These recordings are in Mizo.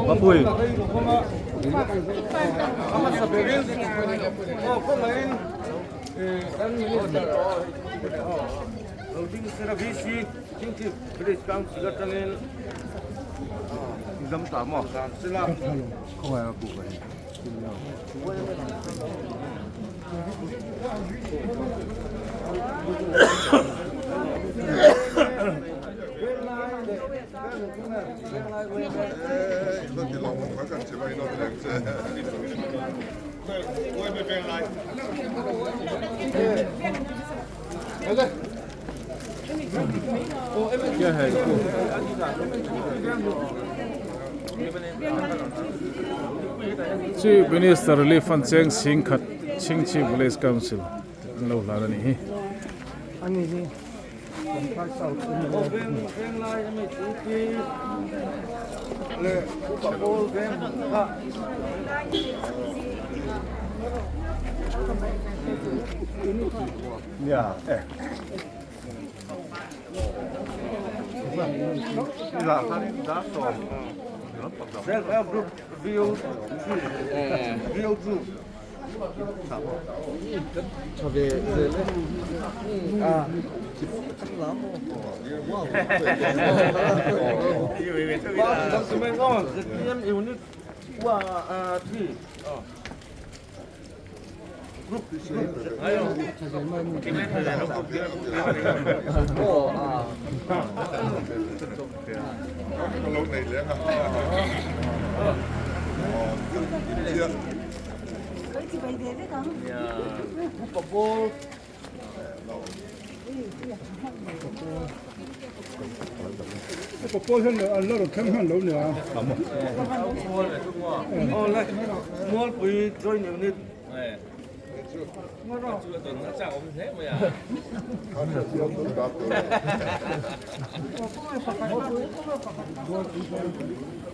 Mapui. Chief Minister Relief Fund cheng sing khat Chhingchhip Village Council an lo hlan a nih hi.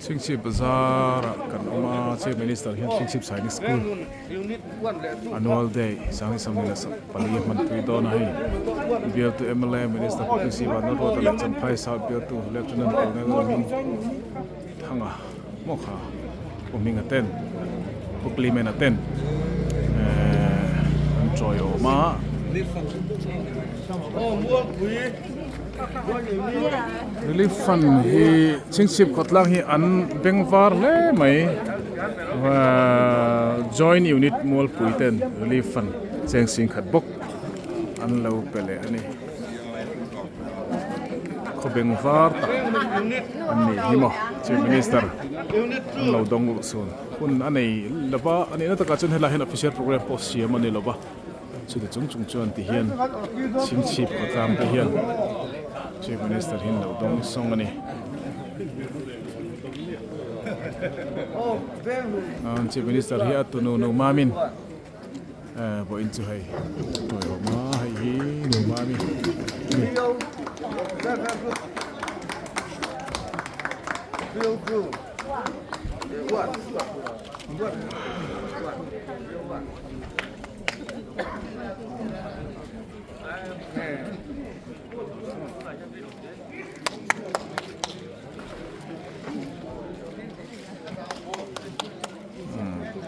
Chhingchhip bazar ah kan awm a Chief Minister hian Chhingchhip Sainik School Annual Day Sanghnih sawmhnih leh pali a hmanpui dawn a hei bialtu mla Minister Pu PC Vanlalruata leh Champhai South bialtu Lieutenant Colonel Hming Thanga maw kha Pu Hminga ten Pu Clement-a ten ehh an chawi awm a. Relief Fund hi Chhingchhip khawtlang hi an beng var hle mai Joint Unit Mualpui ten Relief Fund cheng sing khat bawk an lo pe leh a ni. Khaw beng var tak an nih hi maw Chief Minister an lo dawng luh chhun hun a nei lova a nihna takah chuan helaiah hian official program pawh siam a ni lova. Chuti chung chung chuan ti hian chhingchhip khawtlang te hian Chief Minister hi an lo dawng sawng a ni. Chief Minister hi a tunu nu mamin vawiin chu hei tawiawm a hei hi nu mami a ni.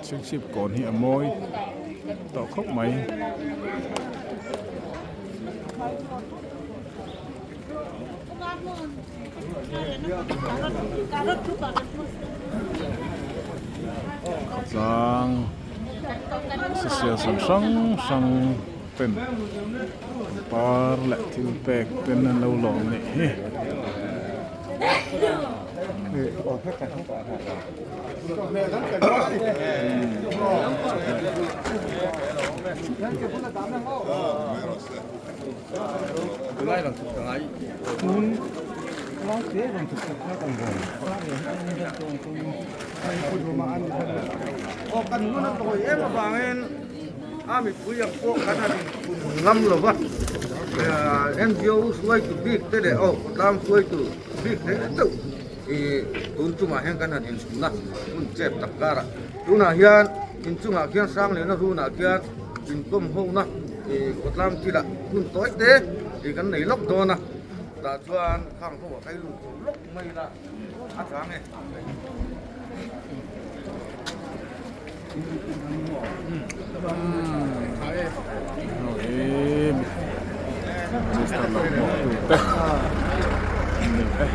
Chhingchhip kawn hi a mawi tawh khawp mai. Khawtlang social san hrang hrang ten pangpar leh thil pek ten an lo lawm a nih hi. Inchungah khian Sangliana runah khian inkawm hona ih khawtlang thilah hun tawi te ih kan nei lawk dawn a, tah chuan khang ho a kai lut tur lawk mai ila a tha nge. Minister lo hmuak tur te an ni e.